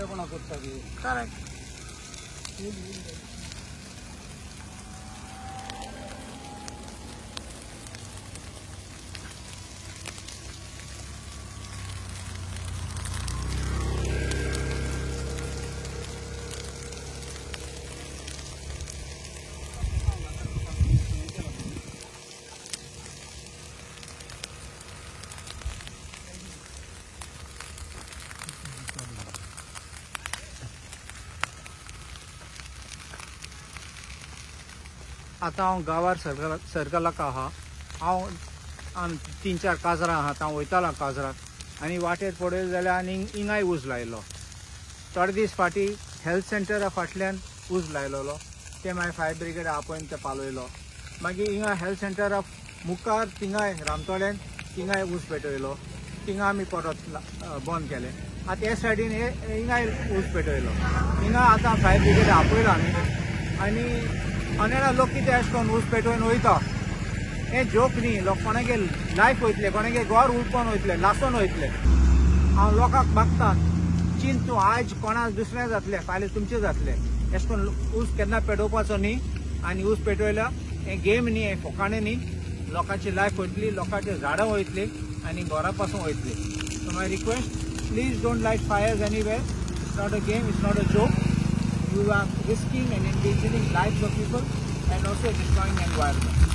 पिशेपणा करता ती. करेक्ट. आतां हांव गांवार सर्कलाक आहा. हांव आम 3-4 काजरां आहात. हांव वयतालो काजराक आनी वाटेर पळयलें जाल्यार आनी हिंगाय उज लायलो. थोडे दीस फाटीं हेल्थ सेंटरा फाटल्यान उज लायलेलो, ते मागीर फायर ब्रिगेड आपोवन ते पालयलो. मागीर हिंगा हेल्थ सेंटरा मुखार थिंगाय रामतोड्यान थिंगाय ऊस पेटयलो, थिंगा आमी परत बंद केलें. आतां हे सायडीन हे हिंगाय ऊस पेटयलो, हिंगा आतां फायर ब्रिगेड आपयलो आमी. आनी अनेरा लोक कितें अशें करून ऊस पेटोवन वयता, हें जोक न्ही. लोक कोणागे लायफ वयतले, कोणागे घर उडपोन वयतले, लासून वयतले. हांव लोकांक मागता, चिंत तूं आयज कोणाक दुसरें जातलें, फाल्यां तुमचें जातलें. अशें करून ऊस केन्ना पेटोवपाचो न्ही. आनी ऊस पेटयल्यार हें गेम न्ही, हें फोकाणें न्ही. लोकांची लायफ वयतली, लोकांची झाडां वयतली आनी घरा पासून वयतली. So my request, please don't light fires anywhere. It's not a game, it's not a joke. You are risking and endangering lives of people and also destroying environment.